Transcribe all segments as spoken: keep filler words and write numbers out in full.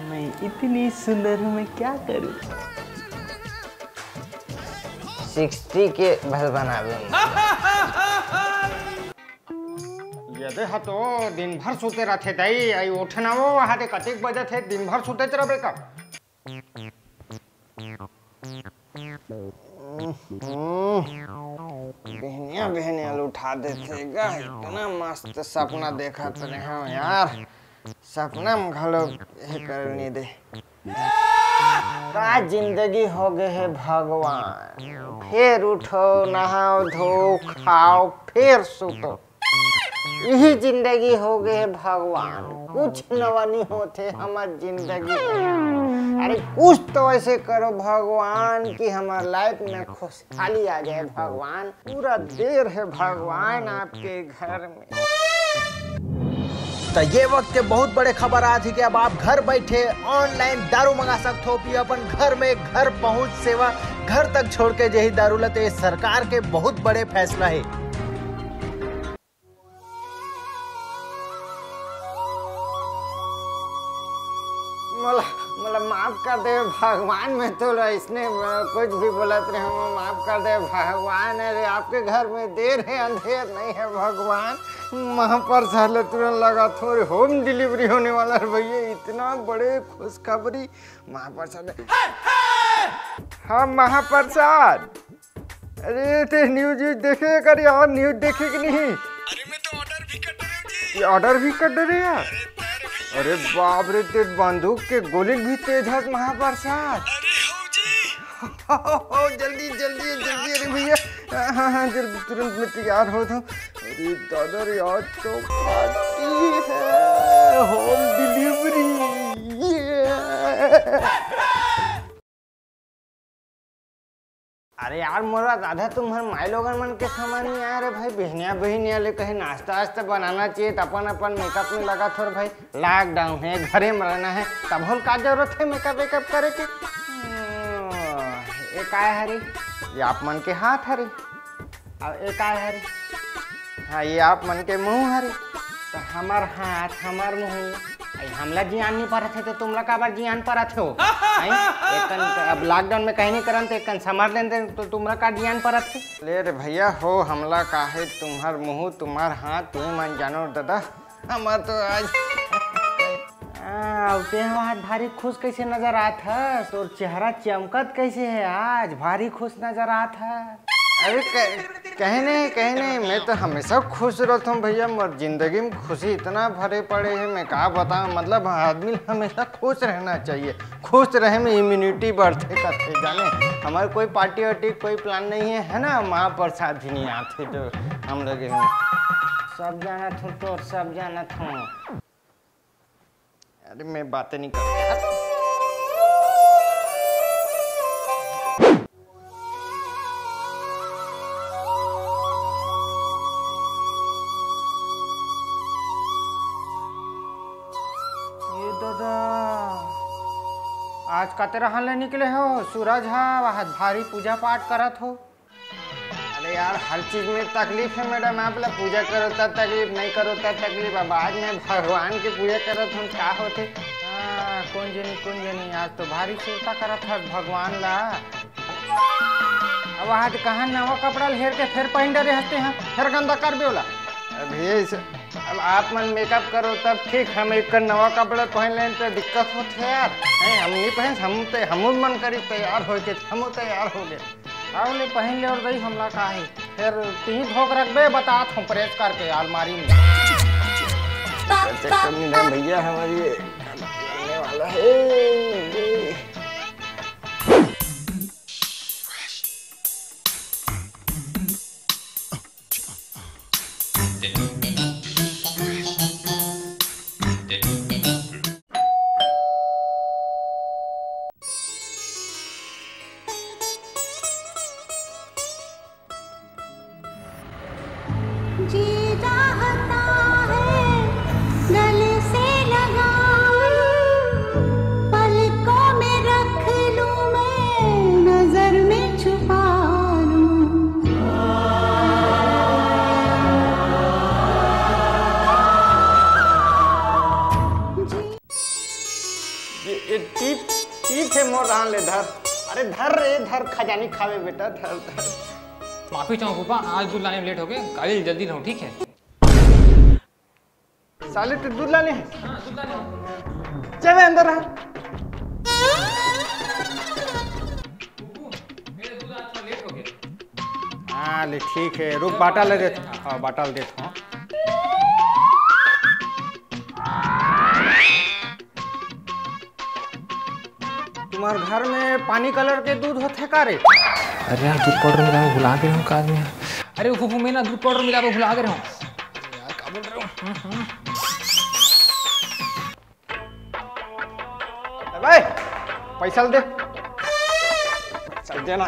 मैं इतनी सुंदर हूँ, मैं क्या करूँ? सिक्सटी के बस बनावे। ये दे हा तो दिन भर सुते रथे दाई, आई उठना वो वहाँ दे कतिक बजे थे, दिन भर सुते रहे का? बिहनिया बिहनिया उठा देथे गा, इतना मस्त सपना देखत रहे हो यार, सपना में घलो ये कर नहीं दे। का जिंदगी हो गए है भगवान, फिर उठो, नहाओ धो, खाओ, फिर सुतो। यही जिंदगी हो गए है भगवान, कुछ नवा नहीं होते हमार जिंदगी में। अरे कुछ तो ऐसे करो भगवान कि हमार लाइफ में खुशहाली आ जाए भगवान। पूरा देर है भगवान आपके घर में। तो ये वक्त के बहुत बड़े खबर आत हे कि अब आप घर बैठे ऑनलाइन दारू मंगा सकते हो, पी अपन घर में घर पहुंच सेवा घर तक छोड़ के जही दारू लते। ये सरकार के बहुत बड़े फैसला है। मोला मोला माफ कर दे भगवान, मैं तो इसने कुछ भी बोलत रहे हूँ, माफ कर दे भगवान। अरे आपके घर में देर है अंधेर नहीं है भगवान। महाप्रसाद ले तुरंत लगा थोड़े होम डिलीवरी होने वाला है भैया, इतना बड़े खुशखबरी। महाप्रसाद। हाँ महाप्रसाद। अरे ते न्यूज व्यूज देखे कर यार, न्यूज देखे कि नहीं? अरे मैं तो ऑर्डर भी कर डरे हूँ जी। ये ऑर्डर भी कर डरे यार। अरे बाप रे, ते बंदूक के गोली भी तेज है महाप्रसाद। अरे हो जी। जल्दी जल्दी जल्दी, अरे भैया, हाँ हाँ जल्दी तुरंत मैं तैयार हो जाऊँ। अरे दादा रे, आज तो पार्टी है, होम डिलीवरी। अरे यार मोला राधा तुम्हर माई लोगन मन के समझ नहीं आय रे भाई, बिहनिया बिहनिया ले कहीं नाश्ता वास्ता बनाना चाहिए, त अपन अपन मेकअप में लगा थोर भाई। लॉकडाउन है, घरे में रहना है, तब होल का जरूरत है मेकअप वेकअप करे के? हम्म, ये काय हरे? ये आप मन के हाथ हरे। अब ये काय हरे? हाँ, ये आप मन के मुंह हरे। तो हमार हाथ, हमार मुंह, आई हमला जियान नहीं परत है, तो तुमला काबर जियान परत हो? हैं? एकन अब लॉकडाउन में कहीं नहीं करन, तो एकन समर लेन दे, तो तुमला का जियान परत है? ले रे भैया हो, हमला काहे तुम्हार मुंह, तुम्हार हाथ, तुम्हें मन जानो दादा। हमार तो आज हाँ, ते ह आज भारी खुश कैसे नजर आत हस? तोर चेहरा चमकत कैसे है आज? भारी खुश नजर आत ह। अरे क-, कहीं नहीं, कहीं नहीं, मैं तो हमेशा खुश रहता हूँ भैया। मोर जिंदगी में खुशी इतना भरे पड़े है, मैं का बताऊँ, मतलब आदमी हमेशा खुश रहना चाहिए। खुश रहे में इम्यूनिटी बढ़ते करते जाने। हमारे कोई पार्टी वार्टी कोई प्लान नहीं है, है ना? महाप्रसाद भी नहीं आते तो हम लोग सब जानत हूँ तो सब जानत हूँ। अरे मैं बातें नहीं करता। ये दादा, आज कते रहन ले निकले हो? सूरज हा वहाँ भारी पूजा पाठ करत हो। अरे यार, हर चीज में तकलीफ है मैडम। आप ला पूजा करो तब तकलीफ, नहीं करो तब तकलीफ। अब आज मैं भगवान की पूजा करत हूँ, का होते? हाँ, कौन जनी, कौन जनी, आज तो भारी सुरता करत हस भगवान ला। अब वहाँ के कहाँ नवा कपड़ा ल हेर के फिर पहन डरे हंसते हैं, फिर गंदा कर बेवला। अब ये इस, अब आप मन मेकअप करो तब ठीक, हम एक नवा कपड़ा पहन लें तो दिक्कत होते यार। हैं, हम नहीं पहन, हम ते, हम मन करी तैयार हो के, हम तैयार हो गए। आओ ले पहन ले और दई हमला का है। फिर तीन धोक रखबे, बतात हूँ प्रेस करके अलमारी में। चेक कर नहीं रहा भैया, हमारी ये लगने वाला है। जी चाहता है गले से लगाऊं, पलक हे मोर रान ले धर। अरे धर रे धर, खजानी खावे बेटा, धर धर। माफी चाहूँ फूफा, आज दूध लाने में लेट हो गए, काली जल्दी रहूँ, ठीक है? साले तू दूध लाने है? हाँ, दूध लाने हूँ। चल बे अंदर रह। फूफू, मेरे दूध आज थोड़ा लेट हो गया। हाँ ले ठीक है, रुक बाटा ले देता हूँ। हाँ बाटा ले देता हूँ। तुम्हार घर में पानी कलर के दूध होथे का रे? अरे यार, दूध पाउडर मिलावे भुला गे रहूं का में। अरे फूफू, मैं ना दूध पाउडर मिलावे भुला गे रहूं। यार, का बोल रहे हो? हम्म, हम्म। ए भाई, पैसा दे। पैसा देना।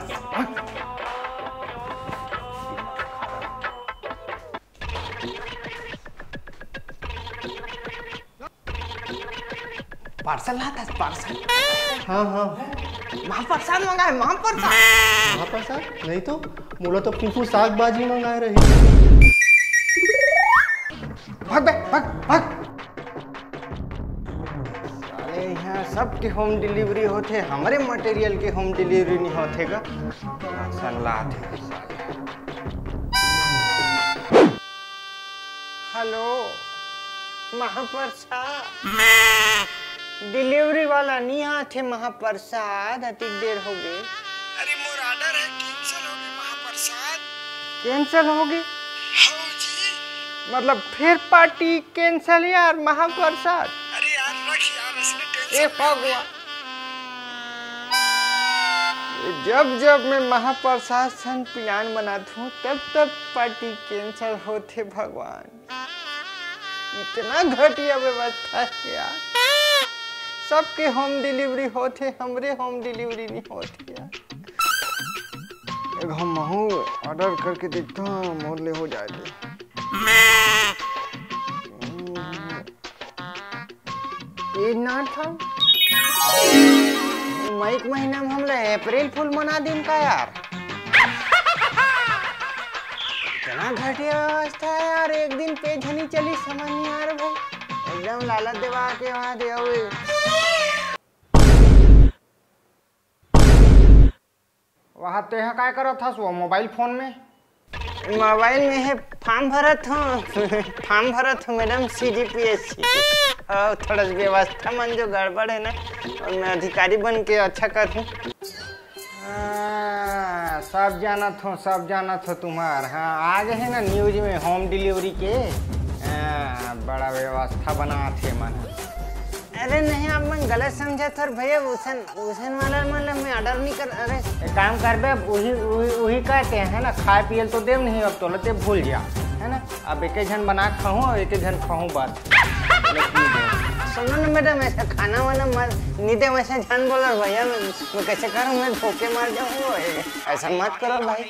पार्सल लाता है, पार्सल। हाँ, हाँ। महाप्रसाद मंगाए, महाप्रसाद। महाप्रसाद? नहीं तो, मोला तो फूफू साग भाजी मंगाए रही। भाग बे, भाग, भाग। साले, यहाँ सबके होम डिलीवरी होथे, हमरे मटेरियल के होम डिलीवरी नहीं होथे का? पार्सल लात हे। हेलो, महाप्रसाद। डिलीवरी वाला नहीं आथे महाप्रसाद, अतिक देर हो गए। अरे मोर ऑर्डर है कैंसिल हो गए महाप्रसाद। कैंसिल हो गए? हाँ जी। मतलब फिर पार्टी कैंसिल यार महाप्रसाद। अरे यार रख यार, असली टेंशन ए फगवा। जब जब मैं महाप्रसाद सन प्लान बनात हूँ तब तब पार्टी कैंसिल होथे भगवान। इतना घटिया व्यवस्था है यार। सबके होम डिलीवरी होथे, हमरे होम डिलीवरी नहीं होथे यार। एक हम महू ऑर्डर करके देखता हूँ, मोर ले हो जाए तो। ये ना था। मई के महीना में हमला अप्रैल फूल मना दिन का यार। इतना घटिया व्यवस्था है यार, एक दिन पे झनी चली समझ नहीं आ रहा भाई। एकदम लालच देवा के वहाँ दे हुए। वहाँ तेहा काय करत हस वो मोबाइल फोन में? मोबाइल में हे फॉर्म भरत हूँ। फॉर्म भरत हूँ मैडम, सीजीपीएससी। और थोड़ा सा व्यवस्था मन जो गड़बड़ है ना, और मैं अधिकारी बन के अच्छा कर हूँ। हाँ, सब जानत हो, सब जानत हो तुम्हार। हाँ, आ गए है ना न्यूज में होम डिलीवरी के। हाँ, बड़ा व्यवस्था बनात हे मन। अरे नहीं, आप मन गलत समझत हो भैया, उसन, उसन वाला मन ला मैं ऑर्डर नहीं कर। अरे एक काम करबे, वही, वही, वही कहते हैं ना, खाए पिए तो देव नहीं, अब तोला ते भूल जा, है ना? अब एक एक झन बना के खाऊं और एक एक झन खाऊं बस। सुनो ना मैडम, ऐसा खाना वाना मत, नहीं दे वैसे झन बोला भैया, मैं, मैं कैसे करूँ, मैं भूखे मर जाऊँ। ऐसा मत करो भाई।